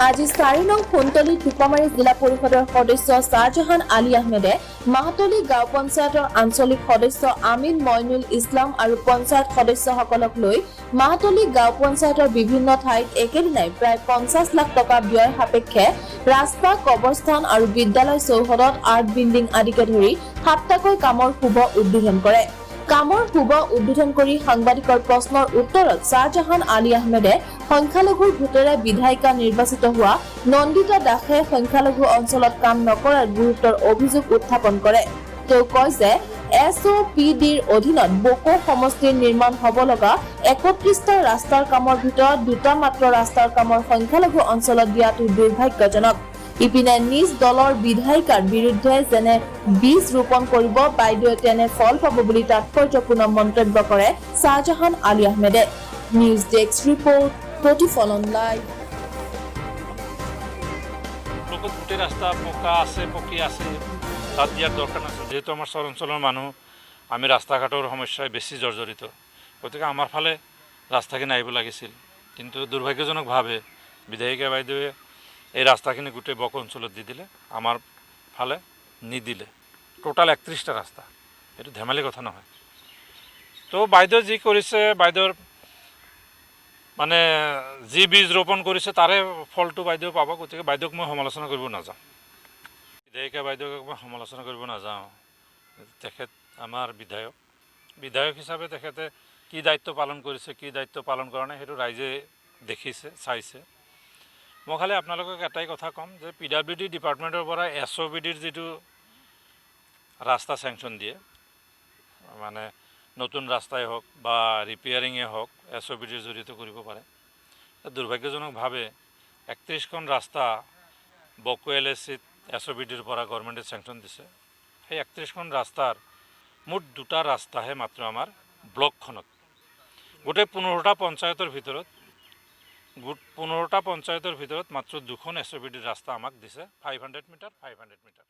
আজি 4 নং সোণতলী টুপামাৰী জিলা পৰিষদৰ সদস্য শ্বাহজাহান আলী আহমেদে মাহতলী গাঁও পঞ্চায়তৰ আঞ্চলিক সদস্য আমিন মইনুল ইছলাম আৰু পঞ্চায়ত সদস্যসকলক লৈ মাহতলী গাঁও পঞ্চায়তৰ বিভিন্ন ঠাইত একেদিনাই প্ৰায় 50 লাখ টকা ব্যয় সাপেক্ষে ৰাস্তা, কবৰস্থান আৰু বিদ্যালয় চৌহদত আৰ্ট বিল্ডিং আদিকে ধৰি 7টাকৈ কামৰ শুভ উদ্বোধন কৰে। কামৰ শুভ উদ্বোধন কৰি সাংবাদিকৰ প্ৰশ্নৰ উত্তৰত শ্বাহজাহান আলী আহমেদে সংখ্যালঘুৰ ভোটেৰে বিধায়িকা নিৰ্বাচিত হোৱা নন্দিতা দাসে সংখ্যালঘু অঞ্চলত কাম নকৰাৰ গুৰুতৰ অভিযোগ উত্থাপন কৰে। তেওঁ কয় যে এছ অ' পি ডিৰ অধীনত বকো সমষ্টিৰ নিৰ্মাণ হ'ব লগা 31টা ৰাস্তাৰ কামৰ ভিতৰত দুটা মাত্ৰ ৰাস্তাৰ কামৰ সংখ্যালঘু অঞ্চলত দিয়াটো দুৰ্ভাগ্যজনক। ইপিনে নিজ দলৰ বিধায়িকাৰ বিৰুদ্ধে যেনে বীজ ৰোপণ কৰিব বাইদেৱে তেনে ফল পাব বুলি তাৎপৰ্যপূৰ্ণ মন্তব্য কৰে শ্বাহজাহান আলী আহমেদে। নিউজ ডেস্ক ৰিপৰ্ট, প্ৰতিফলন লাইভ। ব্লকত গোটেই ৰাস্তা পকা আছে, পকী আছে, তাত দিয়াৰ দৰকাৰ নাছিল। যিহেতু আমাৰ চৰ অঞ্চলৰ মানুহ, আমি ৰাস্তা ঘাটৰ সমস্যাই বেছি জৰ্জৰিত, গতিকে আমাৰ ফালে ৰাস্তাখিনি আহিব লাগিছিল। কিন্তু দুৰ্ভাগ্যজনকভাৱে বিধায়িকা বাইদেৱে এই ৰাস্তাখিনি গোটেই বকো অঞ্চলত দি দিলে, আমাৰ ফালে নিদিলে। টোটাল 31টা ৰাস্তা, এইটো ধেমালি কথা নহয়। তো বাইদেউ যি কৰিছে, বাইদেউৰ মানে যি বীজ ৰোপণ কৰিছে তাৰে ফলটো বাইদেউ পাব। গতিকে বাইদেউক মই সমালোচনা কৰিব নাযাওঁ, বিধায়িকা বাইদেউক মই সমালোচনা কৰিব নাযাওঁ। তেখেত আমাৰ বিধায়ক, বিধায়ক হিচাপে তেখেতে কি দায়িত্ব পালন কৰিছে, কি দায়িত্ব পালন কৰা নাই, সেইটো ৰাইজে দেখিছে, চাইছে। মই খালি আপোনালোকক এটাই কথা ক'ম যে পি ডাব্লিউ ডি ডিপাৰ্টমেণ্টৰ পৰা এছ অ' পি ডিৰ যিটো ৰাস্তা চেংচন দিয়ে, মানে নতুন ৰাস্তাই হওক বা ৰিপেয়াৰিঙেই হওক, এছ অ' পি ডিৰ জৰিয়তে কৰিব পাৰে। দুৰ্ভাগ্যজনকভাৱে 31খন ৰাস্তা বকো এল এ চিত এছ অ' পি ডিৰ পৰা গভৰ্ণমেণ্টে চেংচন দিছে। সেই 31খন ৰাস্তাৰ মুঠ দুটা ৰাস্তাহে মাত্ৰ আমাৰ ব্লকখনত, গোটেই 15টা পঞ্চায়তৰ ভিতৰত, গোট 15টা পঞ্চায়তৰ ভিতৰত মাত্ৰ দুখন এছ অ' পি ডিৰ ৰাস্তা আমাক দিছে, 500 মিটাৰ, 500 মিটাৰ।